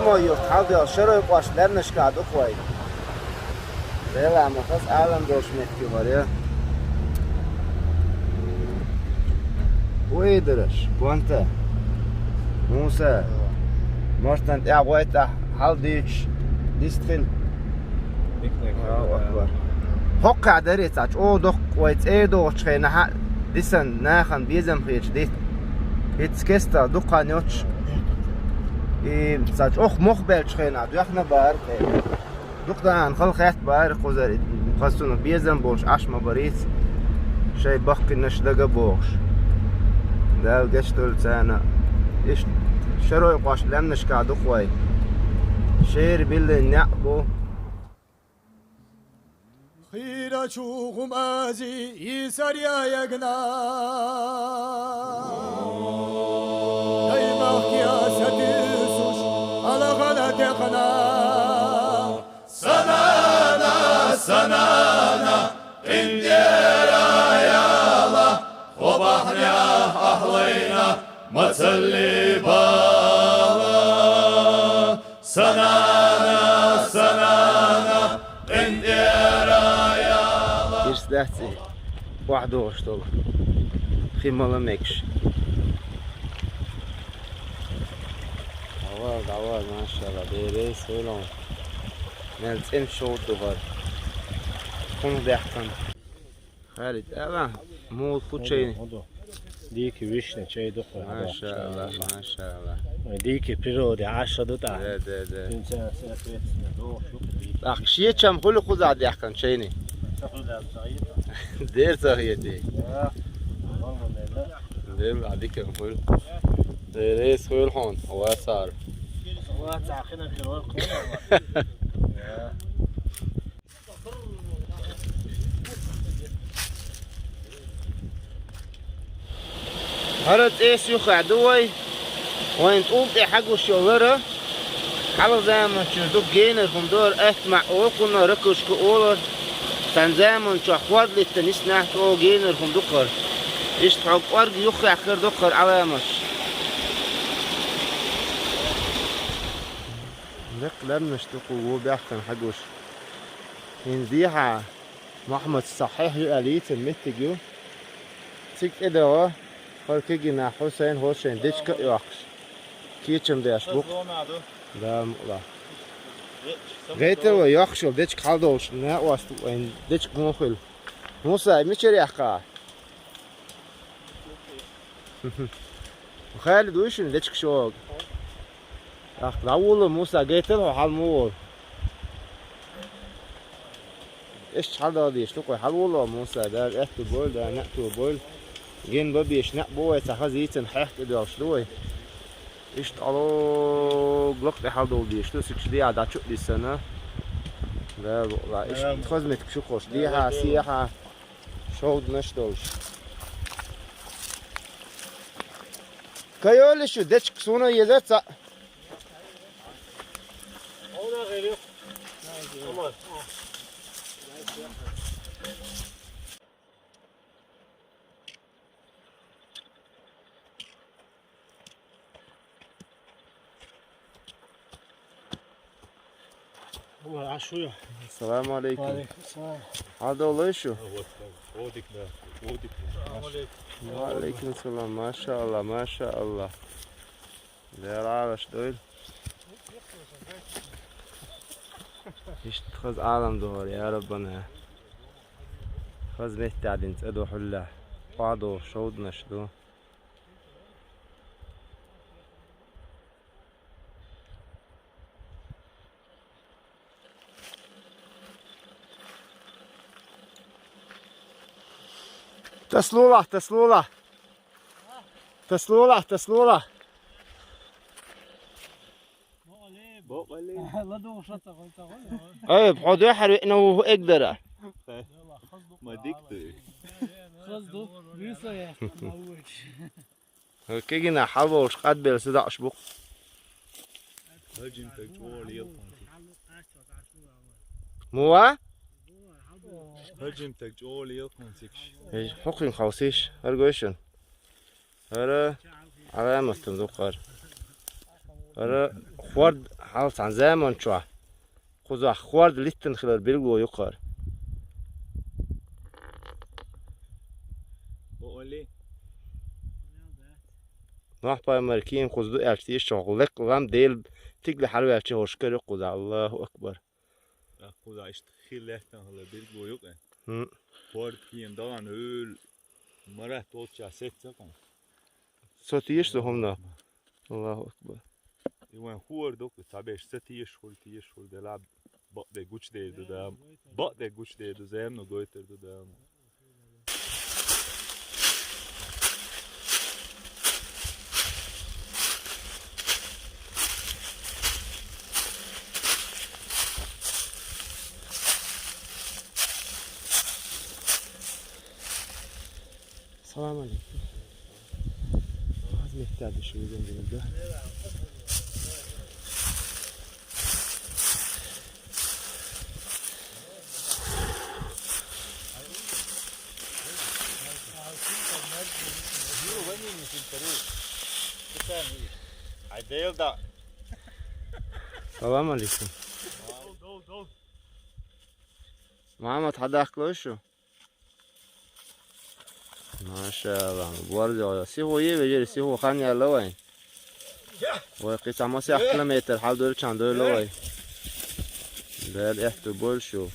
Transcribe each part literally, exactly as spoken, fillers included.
Мо юрт хьалдел шарой къош лаьмнашка дукха вай. Дела ма хаза Ӏалам долуш меттиг вара. Уйдараш, гонта. Муса. Мартан тӀехь гӀойтахь хьалдуьйцуш дистхина. Аллаху акбар. ХӀокххьа даре цхьа чӀогӀа доккха вай цӀе догӀучу хенахь а дисан нахана безам хеташ дитт. ХӀинца кестта дукха хан йоцуш. И цхьа чӀогӀа мох баьллачу хенахь доьхна бара тӀе. Дукха дан хала хетта бара кхузара, хаза цунах безам болуш Ӏаш ма барийца, шайн баккхийнаш дага бохуш. Дала гечдойла царна. Иштта шарой къош лаьмнашка дукха вай. Шера биллина неӀ бу. Хийрачу хӀумази йийсар яягна. Даймахкеа сатуьйсуш, алагӀала текхна. Санана, санана, къинтӀера яла, хӀо бахьанехь ахьлайна, мацалли бала. Санана, санана, къинтӀера яла. Ирс дац и, охьадогӀуш долу. Хи мала мегаш. ДӀавала, дӀавала, машалла, бере, соло. Мел цӀена шовда ду хӀара. Кхунах даьккхина. Халид, ала, муха кху чайна? Дика вишна чай ду кху. Машалла, машалла. Ой, дика природа, Ӏаш ду тӀаккха. Да, да, да. ТӀаккха шен чам хуьлу кхузахь даьккхина чайна? Дера ца хетий? Дера, а, дика хуьлу. Дера, эс хуьлу хьуна, вацара. Ваца хина хир вара кху. ХӀара цӀе юххехь ду вай. Вайн тӀулг тӀе хьагуш йолу лара. Хьалха заманчуьра ду генара хӀума дара, атта маьӀ олу кхунна, ракушка олу. Цхьана заманчохь хӀорд литтина йиснехь, чӀогӀа генара хӀума ду хӀара. Иштта хьо кӀорга юххехь хир ду хӀара Ӏаламаташ. Лекха лаьмнаш ду кху вон баьхкина хьагуш. ХӀинца дехьа Мухьаммад сахьихь ю аьлла йийцина меттиг ю. Цига тӀедогӀа, хӀара кегийнахь Хьусайн, хӀора шайн дечка а йоккхуш, кечам деш бу-кх. Дала мукъалахь. ГӀетар вай йоккхуш йолу дечка хьалдолуш, накъост вайн дечка муха хуьлу. Муса, мичара яьккха? Халид, вуй шуна дечка шога? ТӀаккха дӀавулла, Муса, гайтал хьо хьал муха волу? Иштта хьалдала дезаш ду кху, хьалвулло, Муса, Дала аьтту бойла, Дала неӀ тобойла. Гина бан беш неӀ бу вай, цхьа хаза йийцина хьех тӀедоьлхуш ду вай. Иштта Ӏалог лакха тӀе хьалдовла дезаш ду, цига дехьа дӀа чу а диссана. Дала букъ лахь, иштта хаза меттигаш ю кхуш, дехьа, сехьа, шовданаш а долуш. Ка йолуш ю, дечка суна еза цхьаъ. Салам алейкум. Ва алейкум салам. Хьал довлий шу? Ва алейкум салам. Маша Аллах, маша Аллах. Дела Ӏалаш дойла. Иштта хаза Ӏалам ду хӀара, я Раббана. Хаза меттехь дина цӀа ду хьуьллехь. ОхьадогӀуш шовданаш ду. Таслула, таслула. Таслула, таслула. Ай, бхьо дуьхьар веъна ву хӀу эгдара. Ма дик ду. Хаза ду, вуьйса яхна, ма вуьйча. Кегина хьалволуш къадбелла садаӀаш бу-кх. Хьажимтаг чӀогӀа лела кхунциг. Муха? Хьажимтаг чӀогӀа лела кхунцигаш. Эй, хӀокхуьнга хьовсийша, хӀара гой шуна. ХӀара Ӏаламатан ду-кх хӀара. ХӀара хӀорд хьалха цхьан заман чохь кхузахь хӀорд литтина хилар билгало ю кхара. Бо Оли. Нохь пайхамар кийна кхуза ду аьлча, тешачохь лекха лам Дела тигла хьалаваьлча хӀорш кара ю кхузахь. Аллаху акбар! Кхузахь иштта хи лаьттина хилар билгало ю кхин. ХӀм. ХӀорд кийна дахана хӀуьлла марат волчохь сецна кхин. Со теша со хӀуманах. Аллаху акбар. И вайн хӀора ду, цхьаберш ца теша хуьлу, теша хуьлу делахь, бакъдерг гучудер ду Дала. Бакъдерг гучудер ду, замано гойтур ду Дала. Салам алейкум. Аз мехтарда шу везем дегенде. Салам алейкум. Мама, тхьадахкалой шу? Машалла, борзо. Сихо е вежарий, сихо хан яьлла вайн. Вай кхин цхьа масех километр хьал дойла чан дойла вай. Дер эхту больше.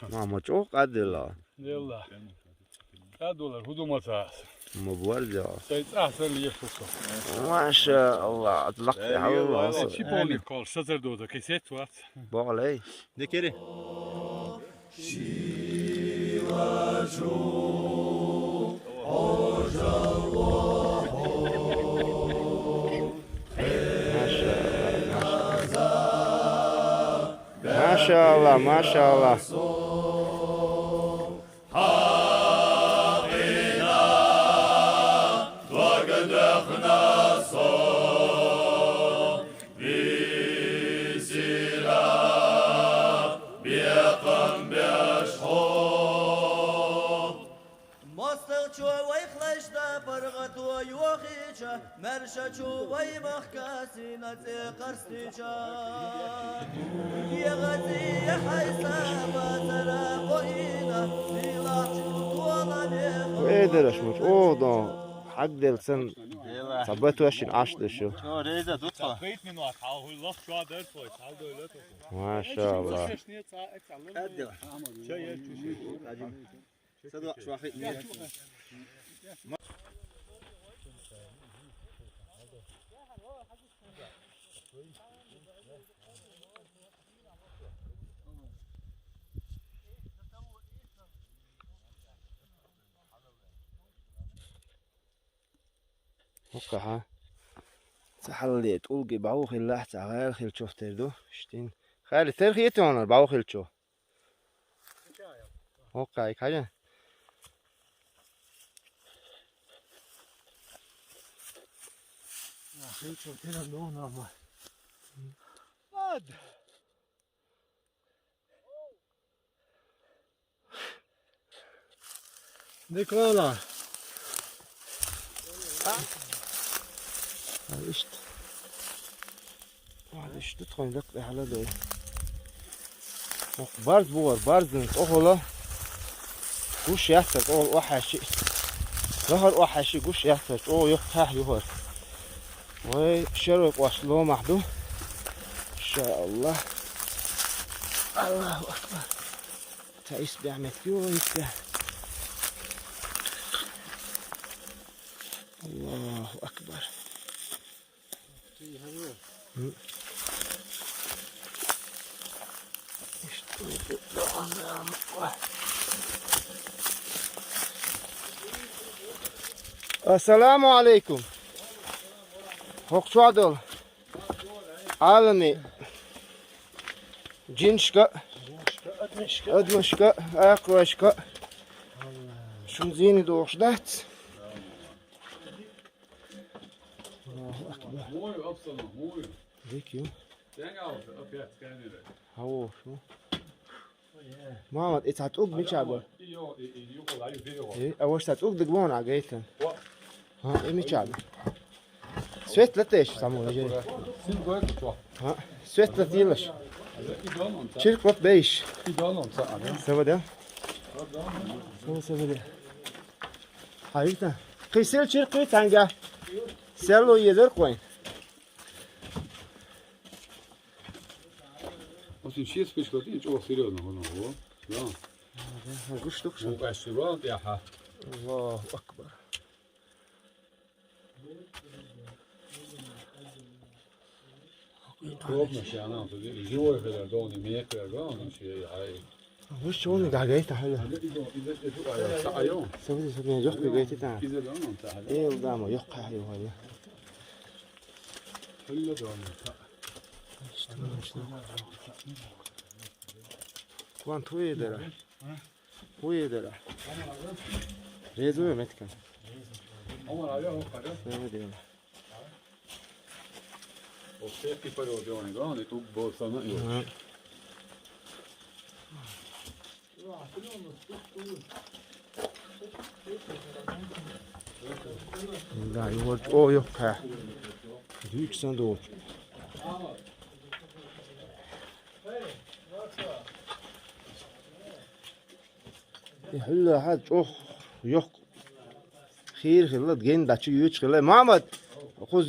Мама, чӀогӀа къаддилла. Делла. КӀаддолар, хӀу ду ма ца аса. Ма борзо. Сай цӀа сан леш фу со. Машалла, лакхе хьалла. Чи полник кол, шазар дода, кисет вац. БогӀалей. Декери. Машалла, машалла. МостагӀчо вайх лайшна паргӀато йохийча, маьршачо вай махка сийна цӀе кхарстийча. ДегӀацӀи хьайса базара боийна, сийлахь чу тола меха. Вай дараш ма чӀогӀа дон, хьагделла санна, цхьа батошин Ӏаш ду шу. Чо, реза ду тхо? Бейт минут, хьал хуй лох чо дар твой, хьал дойло тхо. Машалла. Чо, я чу. ХӀокхахьа. Ца хьалле тӀулги бӀаво хилла, ца гӀайла хила чуфтер ду. Штин. Хайли, тер хетонар бӀаво хила чу. ХӀокхай, хажа. Хила чу, тера ду, нахма. Ад. Диквала. Ишт. Ва ишт тхойн дак дехла дой. Барз бугар, барз дин тохола. Гуш яхтар, тохол охаши. Гахар охаши, гуш яхтар, тохол йохтах юхар. Вай, шерой кваш ломах ду. Ша Аллах. Аллаху акбар. Та исбя мет ю, исбя. Аллаху акбар. Ассаламу алейкум. ХӀокху чохь долу Ӏалами жинашка, адамашка, акхавашка, шун зийна дохуш дац. Аллаху акбар. Дика ю. Хьо вохуш ву. Мамад, и цхьа тӀулг мича бу? Э, а ваша цхьа тӀулг дага вон а гайтан. Ха, и мича бу? Свет латеш, само лежи. Син гой чо. Ха, свет латилаш. Чирк лат бейш. Идолон са, а? Сава да? Сава, сава да. Хайта. Кисел чирк танга. Село езер кой. Осин шиес пешкотин, чо серьёзно, ну, во. Да. Гуштук. Бу каширон, яха. Аллаху акбар. Пробно ще, она тут живой, когда дома, мне когда дома, он ще, ай. Вуш чони гагайта хала. Савди савди ёх гагайта та. Эл дама ёх ка ё хала. Кван туе дера. Хуе дера. Резу метка. Савди. Офе ки паро дёни гани тук болсана ё. Да, и вот, о, ёха. Дюк сандук. И хӀула хӀа чӀох йохк хир хилла, ген дачу юч хилла. Мамад, хуз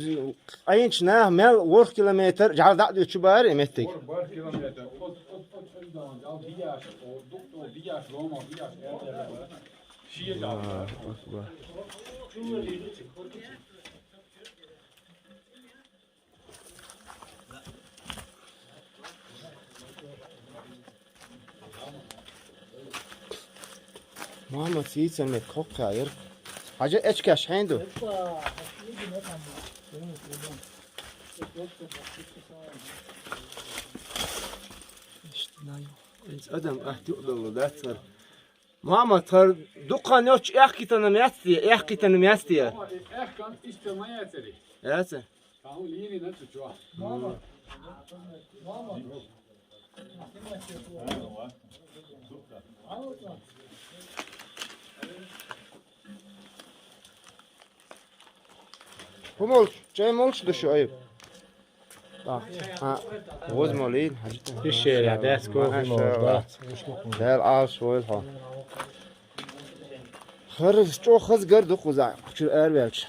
айнч нах мел ворх километр, жал дак дучу бар, меттик. Ворх бар километр. Оз, оз, оз, оз, жал дияш, о, дук, о, дияш, Рома, дияш, шие жал. Аллаху акбар. Мама, сийцан мет кокка ер. Хажа эчкаш хенду. Адам ахту датсар. Мама, тар дукан ёч эхкитана мясти, эхкитана мясти. Эхкан истана яцери. Яца. Таму лири на чучуа. Мама. Мама. Хумул, чай молч душу айып. Так, ха, воз молил, хажита. Ишер, я, дас ко, хумул, да. Дал ал шойл ха. Хар чо хаз гар ду куза, кучур эр велч.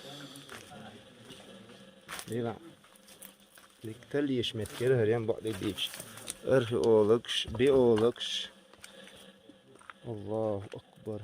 Дила. Ликтал еш меткер харям бо лик дич. Археологш, биологш. Аллаху акбар.